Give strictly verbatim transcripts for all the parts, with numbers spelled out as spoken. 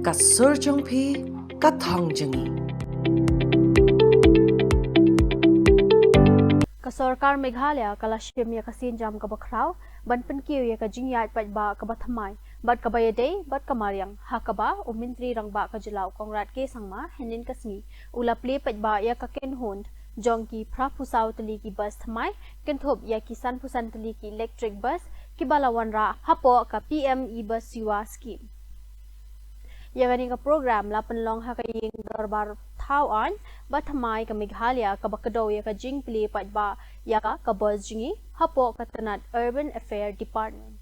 Ka sur jong phi, ka thong jong ngi. Ka sorkar Meghalaya ka la shim ïa ka sienjam kaba khraw ban pynkiew ïa ka jingïaid paidbah kaba thymmai bad kaba ïadei bad ka mariang, ha kaba u Myntri Rangbah ka jylla u Conrad K Sangma hynnin ka sngi u la plie paidbah ïa ka kynhun jong ki phraphew saw tylli ki bus thymmai kynthup ïa ki sanphew san tylli ki electric bus kiba la wanrah hapoh ka P M E Bus Sewa Scheme. Ïa kane ka program la pynlong ha ka ïing dorbar thaw aiñ ba thymmai ka Meghalaya kaba kdew ïa ka jingplie paidbah ïa ka, ka bus jong ngi hapoh ka tnat Urban Affair Department.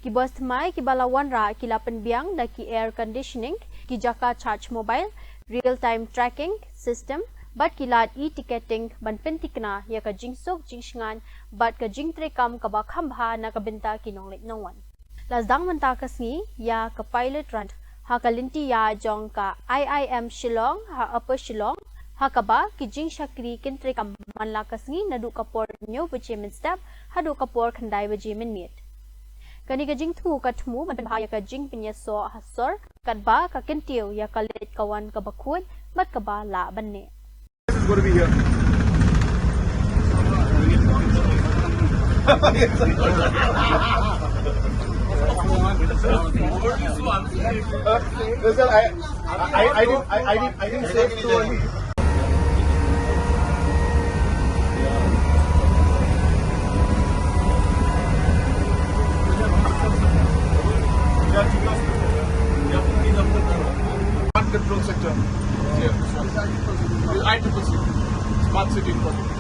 Ki bus thymmai kiba la wanrah ki la pynbiang da ki air conditioning, ki jaka charge mobile, real time tracking system bad ki lad e-ticketing ban pynthikna ïa ka jingsuk jingshngaiñ bad ka jingtreikam kaba kham bha na ka bynta ki nongleit nongwan. La sdang mynta ka sngi ïa ka pilot run ha ka lynti ïaid jong ka I I M Shillong ha Upper Shillong, ha kaba ki jingshakri kin treikam man la ka sngi naduh ka por hynñiew baje mynstep haduh ka por khyndai baje mynmiet. Kane ka jingthmu ka thmu ban pynbha ïa ka jingpynïasoh ha sor katba ka kyntiew ïa ka leit ka wan kaba khuid bad kaba lah ban neh. This is going to be here. Listen, I, I, I didn't, I, I didn't, I didn't say it too early. One control sector. Yeah. With I triple C. Smart city project.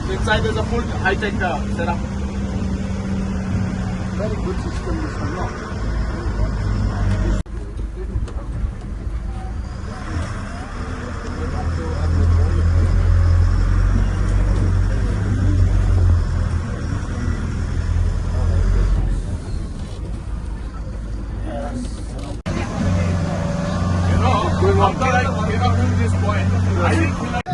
So inside there's a full high-tech uh, setup. Very good system, this one, no? You know, after I came up to this point, I didn't feel like